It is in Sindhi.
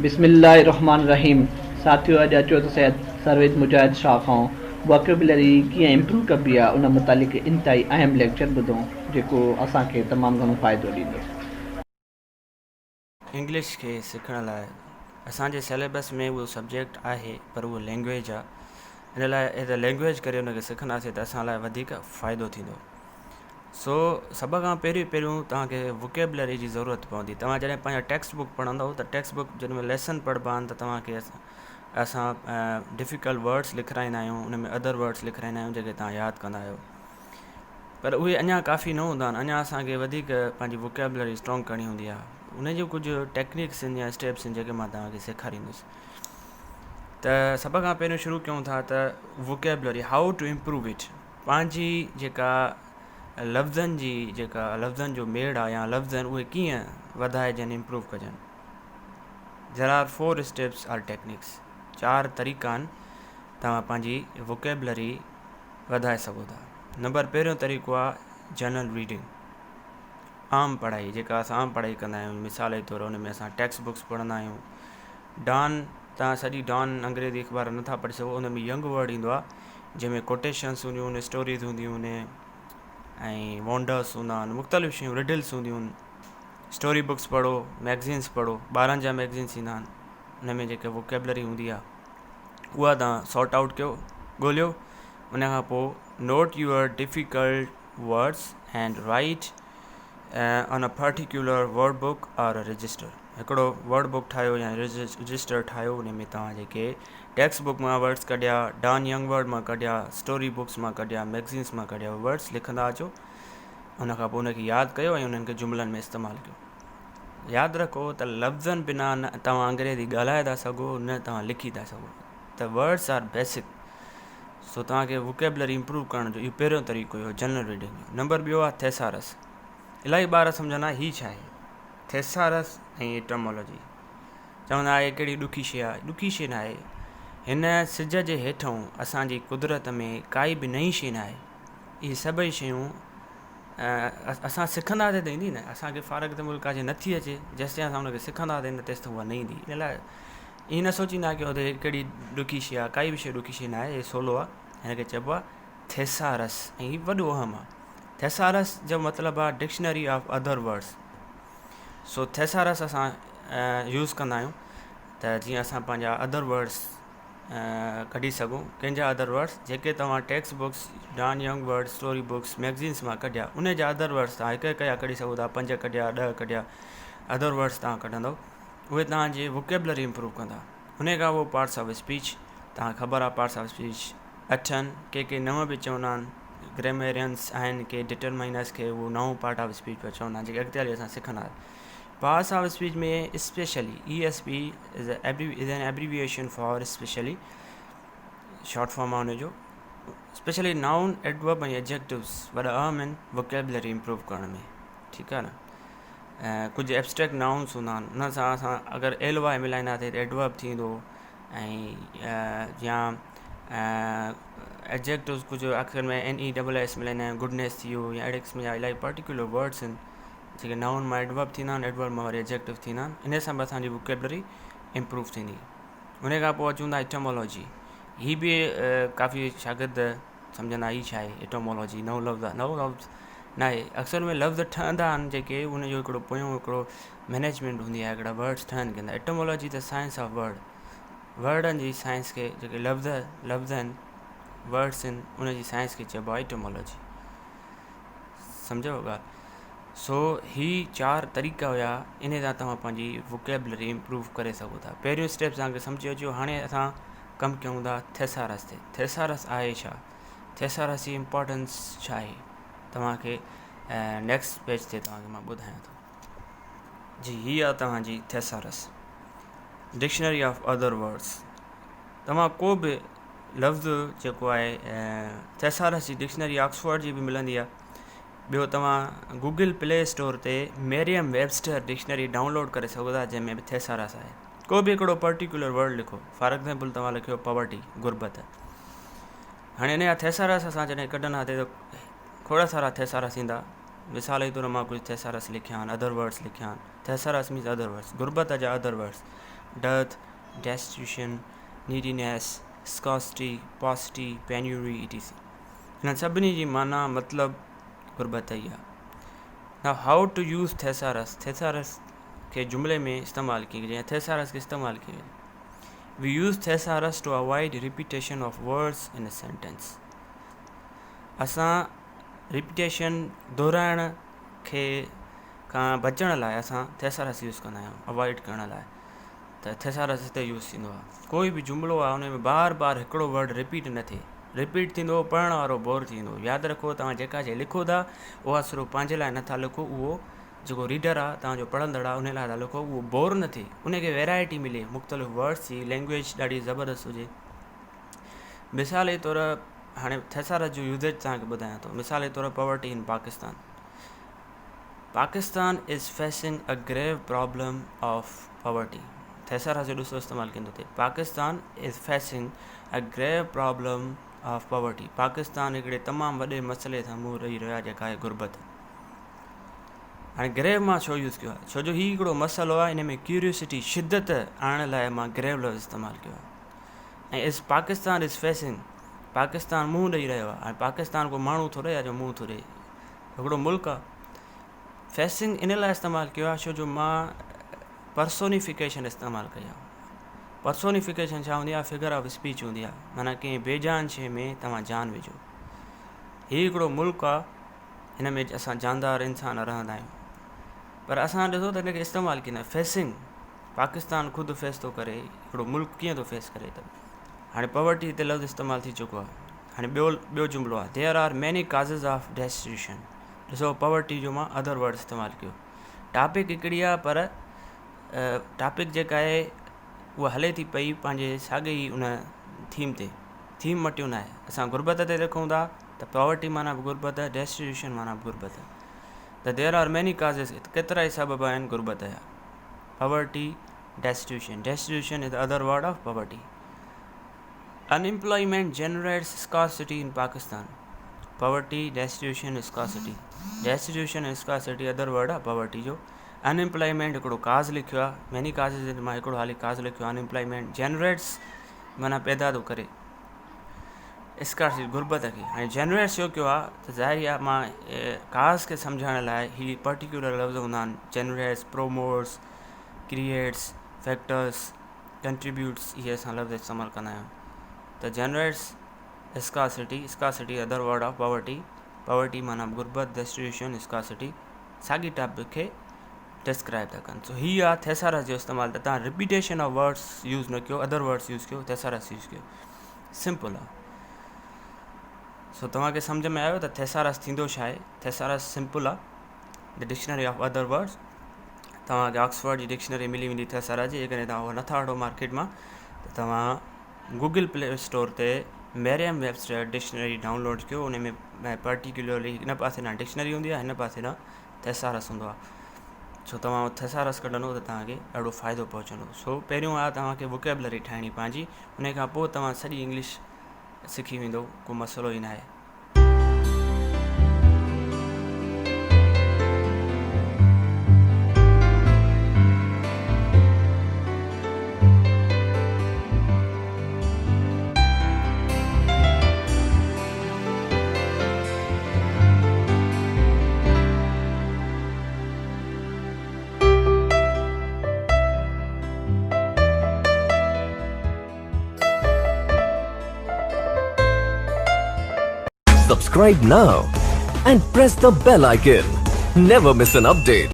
بسم الله الرحمٰن الرحيم ساٿيو اڄ اچو ته سيد سرويچ مجاهد شاهه کان ووڪيبلري ڪيئن امپروو ڪبي آهي ان متعلق انتهائي اهم ليڪچر ٻڌون جيڪو اسان کي تمام گهڻو فائدو ڏيندو. انگلش کي سکڻ لاء اسان جي سيليبس ۾ اهو سبجيڪٽ آهي پر اهو لينگويج آهي ان لاء ايز اي لينگويج ڪري ان کي سکنداسين ته اسان لاء وڌيڪ فائدو ٿيندو. سو سڀ کان پهريون پهريون توهان کي ووڪيبلري جي ضرورت پوندي توهان جڏهن پنهنجا ٽيڪسٽ بڪ پڙهندو ته ٽيڪسٽ بڪ جن ۾ ليسن پڙهبا آهن ته توهان کي اسان ڊفيڪلٽ ورڊس لکرائيندا آهيون ان ۾ ادر ورڊس لکرائيندا آهيون جيڪي توهان ياد ڪندا آهيو پر اهي اڃا ڪافي نه هوندا آهن اڃا اسانکي وڌيڪ پنهنجي ووڪيبلري اسٽرانگ ڪرڻي هوندي آهي ان جون ڪجهه ٽيڪنڪس آهن يا اسٽيپس آهن جيڪي مان توهان کي سيکاريندس ته سڀ کان پهريون شروع ڪيون ٿا ته vocabulary how to improve it پنهنجي جيڪا لفظن جي جيڪا لفظن جو ميڙ آهي يا لفظ آهن اهي ڪيئن وڌائجن امپروو ڪجن there are four steps or techniques چار طريقا آهن توهان پنهنجي ووڪيبلري وڌائي سگهو ٿا نمبر پهريون طريقو آهي جنرل ريڊنگ عام پڙهائي جيڪا اسان عام پڙهائي ڪندا آهيون مثال جي طور ان ۾ اسان ٽيڪسٽ بڪس پڙهندا آهيون ڊان توهان سڄي ڊان انگريزي اخبار نٿا پڙهي سگهو ان ۾ ينگ ورڊ ايندو آهي جنهن ۾ ڪوٽيشنس هونديون آهن اسٽوريز هونديون آهن ۽ وانڊرس هوندا آهن مختلف شيون رڊلس هونديون آهن اسٽوري بڪس پڙهو ميگزينس پڙهو ٻارن جا ميگزينس ايندا آهن ان ۾ جيڪا ووڪيبلري هوندي آهي اها توهان سارٽ آئوٽ ڪيو ڳوليو ان کان پوء note your difficult words and write on a particular word book or register هڪڙو ورڊ بڪ ٺاهيو يا رجسٽر ٺاهيو ان ۾ توهان جيڪي ٽيڪسٽ بڪ مان ورڊس ڪڍيا ڊان ينگ ورڊ مان ڪڍيا اسٽوري بڪس مان ڪڍيا ميگزينس مان ڪڍيا ورڊس لکندا اچو ان کان پوء ان کي ياد ڪيو ۽ انهن کي جملن ۾ استعمال ڪيو ياد رکو ته لفظن بنا نه توهان انگريزي ڳالهائي ٿا سگهو نه توهان لکي ٿا سگهو ته ورڊس آر بيسڪ سو توهان کي ووڪيبلري امپروو ڪرڻ جو اهو پهريون طريقو هيو جنرل ريڊنگ جو. نمبر ٻيو آهي ٿيسارس. الاهي ٻار سمجهندا هي ڇا آهي؟ ٿيسارس ۽ ايٽمولاجي چوندا آهي ڪهڙي ڏکي شيء آهي؟ ڏکي شيء نه آهي. هن سج جي هيٺئون اسان جي قدرت ۾ ڪائي به نئين شيء نه آهي. اهي سڀئي شيون اسان سکنداسين ته ايندي نه. اسان کي فار ايگزامپل ڪا شيء نٿي اچي جيستائين اسان ان کي سکنداسين نه تيستائين اها نه ايندي. ان لاء ائين نه سوچيندا ڪيو ته هي ڪهڙي ڏکي شيء آهي ڪائي به شيء ڏکي شيء نه آهي هي سولو آهي هن کي چئبو آهي ٿيسارس ۽ هي وڏو اهم آهي ٿيسارس جو مطلب آهي ڊڪشنري آف ادر ورڊس سو ٿيسارس اسان يوز ڪندا آهيون ته جيئن اسان پنهنجا ادر ورڊس ڪڍي سگهون ڪنهن جا ادر ورڊس جيڪي توهان text books Don Young word story books magazines مان ڪڍيا ان جا ادر ورڊس توهان هڪ هڪ جا ڪڍي سگهو ٿا پنج ڪڍيا 10 ڪڍيا ادر ورڊس توهان ڪڍندو اهي توهان جي ووڪيبلري امپروو ڪندا. انهي کان پوء پارٽس آف اسپيچ توهان کي خبر آهي پارٽس آف اسپيچ اٺ آهن ڪي ڪي نو به چوندا آهن گريميرينس آهن ڪي ڊٽرمائنرس کي اهو نئون پارٽ آف اسپيچ پيا چوندا آهن جيڪي اڳتي هلي اسان سکندا parts of speech ۾ specially E S P is an abbreviation for specially short form آهي ان جو اسپيشلي نائون ايڊورب ۽ ايڊجيڪٽوز وڏا اهم آهن ووڪيبلري امپروو ڪرڻ ۾ ٺيڪ آهي نه ۽ ڪجهه ايبسٽريڪٽ نائونس هوندا آهن ان سان اسان اگر ايل وائي ملائينداسين ته ايڊورب ٿيندو ۽ يا ايڊجيڪٽوز ڪجهه آخر ۾ اين اي ڊبل ايس ملائيندا آهيون گڊنيس ٿي ويو يا اهڙي قسم جا الاهي پرٽيڪيولر ورڊس آهن جيڪي نائون مان ايڊورب ٿيندا آهن ايڊورب مان وري ايڊجيڪٽو ٿيندا آهن ان سان به اسانجي ووڪيبلري امپروو ٿيندي ان کان پوء اچون ٿا ايٽمولاجي هي به ڪافي شاگرد سمجهندا هي ڇا آهي ايٽومولاجي نئون لفظ آهي نئون لفظ ناهي اڪثر ۾ لفظ ٺهندا آهن جيڪي ان جو هڪڙو پويون هڪڙو مئنيجمينٽ هوندي آهي هڪڙا ورڊس ٺهن ڪندا ايٽومولاجي ته سائنس آف ورڊ ورڊن جي سائنس کي جيڪي لفظ لفظ آهن ورڊس آهن ان جي سائنس کي چئبو آهي ايٽومولاجي سمجهو ڳالهه سو هي چار طريقا هيا ان سان توهان پنهنجي ووڪيبلري امپروو ڪري سگهو ٿا پهريون اسٽيپ توهان کي سمجهي اچيو هاڻي اسان ڪم ڪيون ٿا ٿيسارس تي. ٿيسارس آهي ڇا؟ ٿيسارس جي امپارٽنس ڇا آهي؟ توهان کي نيڪسٽ پيج تي توهان کي مان ٻڌايان ٿو. جي هي آهي توهان جي thesaurus dictionary of other words توهان ڪو به لفظ جيڪو آهي ٿيسارس جي ڊڪشنري آڪسفورڊ جي به ملندي آهي ٻيو توهان گوگل پلي اسٽور تي ميريم ويبسٽر ڊڪشنري ڊائونلوڊ ڪري سگهو ٿا جنهن ۾ به ٿيسارس آهي ڪو به هڪڙو پرٽيڪيولر ورڊ لکو فار ايگزامپل توهان لکيو پاورٽي غربت هاڻي ان جا ٿيسارس اسان جڏهن ڪڍنداسين ته کوڙ سارا ٿيسارس ايندا مثال جي طور مان ڪجهه ٿيسارس لکيا آهن ادر ورڊس لکيا آهن ٿيسارس مينس ادر ورڊس غربت جا ادر words Dearth, destitution, neediness, scarcity, paucity, penury E T C انهن سڀني جي معنيٰ مطلب غربت ئي آهي. Now how to use thesaurus thesaurus کي جملي ۾ استعمال ڪيئن ڪجي يا ٿيسارس کي استعمال ڪيئن ڪجي. We use thesaurus to avoid repetition of words in a sentence. اسان ريپيٽيشن دهرائڻ کي کان بچڻ لاء اسان ٿيسارس يوز ڪندا آهيون اوائڊ ڪرڻ لاء ته ٿيسارس هتي يوز ٿيندو آهي ڪوئي به جملو آهي ان ۾ بار بار هڪڙو ورڊ رپيٽ نه ٿئي رپيٽ ٿيندو پڙهڻ وارو بور ٿي ويندو ياد رکو توهان جيڪا شي لکو ٿا اها صرف پنهنجي لاء نٿا لکو اهو جيڪو ريڊر آهي توهان جو پڙهندڙ آهي ان لاء ٿا لکو اهو بور نه ٿئي ان کي ويرائٽي ملي مختلف ورڊس جي لينگويج ڏاڍي زبردست هجي مثال جي طور هاڻي ٿيسارس جو يوزيج توهان کي ٻڌايان ٿو مثال جي طور poverty in Pakistan Pakistan is facing a grave problem of poverty thesaurus جو ڏسو استعمال ڪندو ٿئي Pakistan is facing a grave problem of poverty Pakistan هڪڙي تمام وڏي مسئلي سان منهن ڏئي رهيو آهي جيڪا آهي غربت هاڻي گريو مان ڇو يوز ڪيو آهي ڇو جو هي هڪڙو مسئلو آهي ان ۾ ڪيوريوسٽي شدت آڻڻ لاء مان گريو لفظ استعمال ڪيو آهي ۽ is Pakistan is facing Pakistan منهن ڏئي رهيو آهي هاڻي پاڪستان ڪو ماڻهو ٿوري آهي جو منهن ٿو ڏئي هڪڙو ملڪ آهي فيسنگ ان لاء استعمال ڪيو آهي ڇو جو مان پرسونيفڪيشن استعمال ڪئي آهي پرسونيفڪيشن ڇا هوندي آهي فگر آف اسپيچ هوندي آهي معنيٰ ڪنهن بيجان شي ۾ توهان جان وجهو هي هڪڙو ملڪ آهي هن ۾ اسان جاندار انسان رهندا آهيون پر اسان ڏسو ته هن کي استعمال ڪيئن فيسنگ پاڪستان خود فيس ٿو ڪري هڪڙو ملڪ ڪيئن ٿو فيس ڪري ته هاڻي پاورٽي هتي لفظ استعمال ٿي چڪو آهي هاڻي ٻيو ٻيو جملو آهي there are many causes of destitution ڏسو پاورٽي جو مان ادر ورڊ استعمال ڪيو ٽاپڪ هڪڙي آهي پر ٽاپڪ جيڪا آهي اها هلي ٿي پئي پنهنجي ساڳي ئي ان ٿيم تي ٿيم مٽيو نه آهي اسان غربت تي لکون ٿا ته پاورٽي معنيٰ به غربت ڊيسٽيٽيوشن معنيٰ به غربت ته there are many causes ڪيترا ئي سبب آهن غربت جا poverty destitution destitution is other word of poverty unemployment generates scarcity in Pakistan poverty destitution scarcity destitution scarcity other word آهي پاورٽي جو ان امپلائمينٽ هڪڙو ڪاز لکيو آهي ميني ڪازز مان هڪڙو حالي ڪاز لکيو آهي ان امپلائمينٽ جنريٽس معنيٰ پيدا ٿو ڪري اسڪارسٽي غربت کي هاڻي جنريٽس ڇو ڪيو آهي ته ظاهري آهي مان ڪاز کي سمجهائڻ لاء هي پرٽيڪولر لفظ هوندا آهن جنريٽس پروموٽس ڪريئيٽس فيڪٽرس ڪنٽريبيوٽس اهي اسان لفظ استعمال ڪندا آهيون ته generates scarcity scarcity other word of poverty poverty معنيٰ غربت ڊسٽريبيوشن اسڪارسٽي ساڳي ٽاپڪ کي ڊسڪرائب ٿا ڪن سو هي آ ٿيسارس جو استعمال ته تان رپيٽيشن آف ورڊس يوز نه ڪيو ادر ورڊس يوز ڪيو ٿيسارس يوز ڪيو سمپل آ سو توهان کي سمجھ ۾ آيو ته ٿيسارس ٿيندو ڇا آهي ٿيسارس سمپل آ the dictionary of other words توهان کي آڪسفورڊ جي ڊڪشنري ملي ويندي ٿيسارس جي جيڪڏهن توهان اها نٿا وٺو مارڪيٽ مان ته توهان گوگل پلي اسٽور تي ميريم ويبسٽر ڊڪشنري ڊائونلوڊ ڪيو ان ۾ پرٽيڪولرلي هن پاسي ڏانهن ڊڪشنري هوندي آهي هن پاسي ڏانهن ٿيسارس هوندو آهي سو توهان ٿيسارس ڪڍندو ته توهان کي ڏاڍو فائدو پهچندو سو پهريون آهي توهان کي ووڪيبلري ٺاهڻي پنهنجي ان کان پوء توهان سڄي انگلش سکي ويندو ڪو مسئلو ئي ناهي. Subscribe now and press the bell icon. Never miss an update.